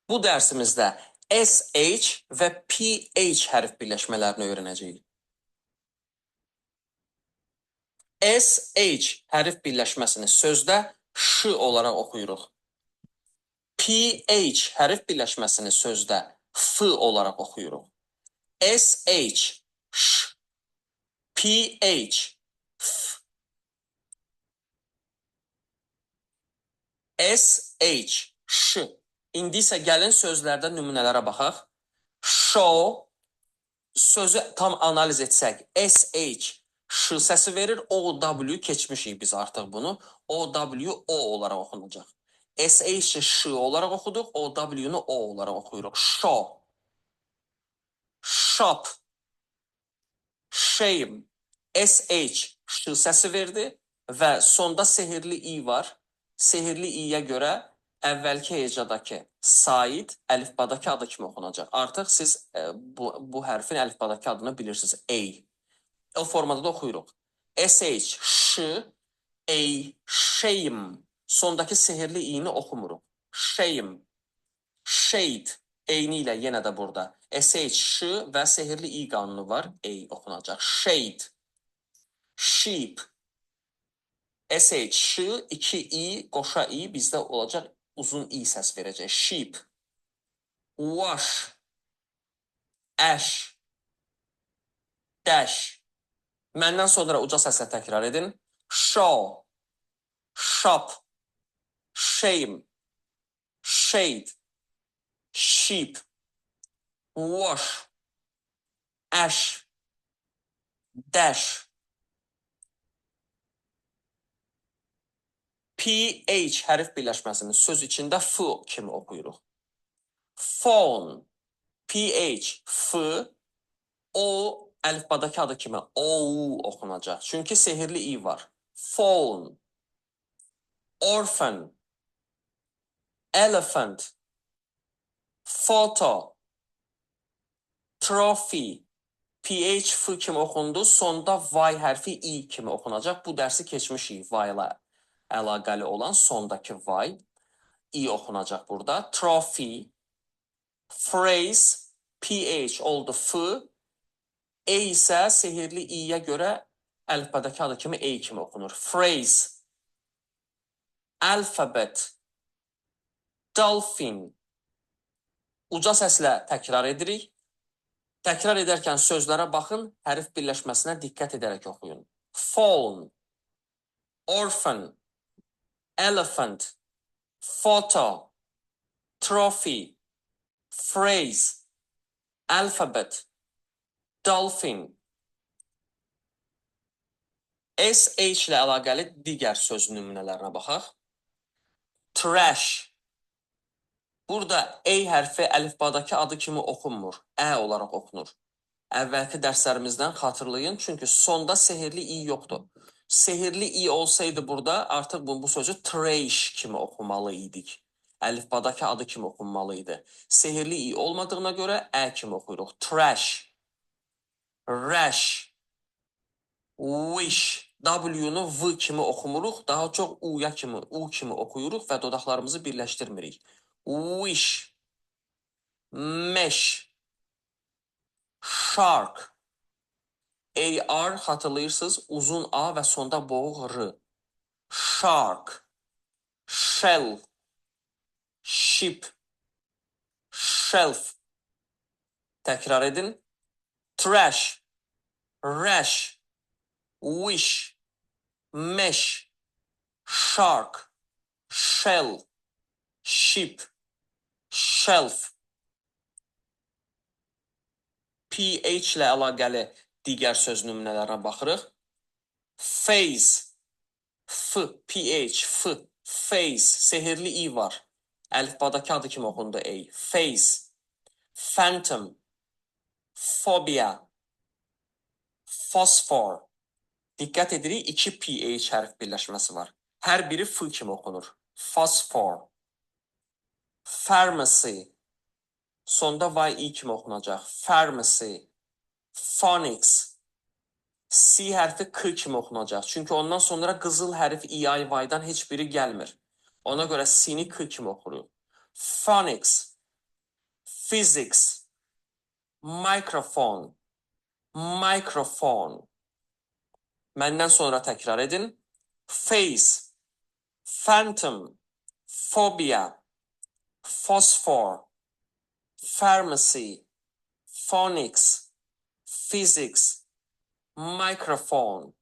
Bu dərsimizdə SH və PH hərf birləşmələrini öyrənəcəyik. SH hərf birləşməsini sözdə Ş olaraq oxuyuruq. PH hərf birləşməsini sözdə F olaraq oxuyuruq. SH, Ş, PH, F. SH, Ş. İndi isə gəlin sözlərdə nümunələrə baxaq. Show sözü tam analiz etsək, SH Ş səsi verir, OW keçmişik biz artıq bunu. OW O olaraq oxunacaq. SH-i Ş olaraq oxuduq, OW-nu O olaraq oxuyuruq. Show, shop, shame, SH Ş səsi verdi və sonda sehirli i var. Sehirli i-yə görə əvvəlki hecadakı Said əlifbadakı adı kimi oxunacaq. Artıq siz bu hərfin əlifbadakı adını bilirsiniz. A. O formada da oxuyuruq. SH, Ş, A, shame. Sondakı sehirli i-ni oxumuruq. Shame, shade. Eyni ilə yenə də burada. SH, Ş və sehirli i qanunu var. A oxunacaq. Shade, sheep. SH, Ş, 2 i, qoşa i bizdə olacaq uzun i səs verəcək. Sheep, wash, ash, dash. Məndən sonra uca səslə təkrar edin. Show, shop, shame, shade, sheep, wash, ash, dash. PH hərf birləşməsini söz içində F kimi oxuyuruq. Phone, PH, F, O əlifbadakı adı kimi O oxunacaq. Çünki sehirli i var. Phone, orphan, elephant, photo, trophy. PH F kimi oxundu. Sonda Y hərfi I kimi oxunacaq. Bu dərsi keçmişik Y ilə əlaqəli olan sondakı Y I oxunacaq burada. Trophy, phrase, PH oldu F, E isə sehirli i-yə görə əlifbadakı adı kimi E kimi oxunur. Phrase, alphabet, dolphin. Uca səslə təkrar edirik. Təkrar edərkən sözlərə baxın, hərf birləşməsinə diqqət edərək oxuyun. Phone, orphan, elephant, photo, trophy, phrase, alphabet, dolphin. SH ilə əlaqəli digər söz nümunələrinə baxaq. Trash. Burada A hərfi əlifbadakı adı kimi oxunmur, Ə olaraq oxunur. Əvvəlki dərslərimizdən xatırlayın, çünki sonda sehirli i yoxdur. Sehirli i olsaydı burada artıq bu sözü trash kimi oxumalı idik. Əlifbadakı adı kimi oxunmalı idi. Sehirli i olmadığına görə ə kimi oxuyuruq. Trash, rash, wish. W-nu V kimi oxumuruq, daha çox U-ya kimi, U kimi oxuyuruq və dodaqlarımızı birləşdirmirik. Wish, mesh, shark. AR xatırlayırsınız, uzun A və sonda boğuq R. Shark, shell, ship, shelf. Təkrar edin. Trash, rash, wish, mesh, shark, shell, ship, shelf. PH ilə əlaqəli digər söz nümunələrinə baxırıq. Phase, F, PH, F, phase, sehirli i var. Əlifbadakı adı kimi oxundu A. Phase, phantom, phobia, phosphor. Diqqət edirik, iki PH hərf birləşməsi var. Hər biri F kimi oxunur. Phosphor, pharmacy, sonda Y kimi oxunacaq. Pharmacy, phonics, C hərfi K kimi oxunacaq. Çünki ondan sonra qızıl hərf I, I, Y-dan heç biri gəlmir. Ona görə C-ni K kimi oxuyuruq. Phonics, Physics, microphone, microphone. Məndən sonra təkrar edin. Face, phantom, phobia, phosphor, pharmacy, phonics, physics, microphone.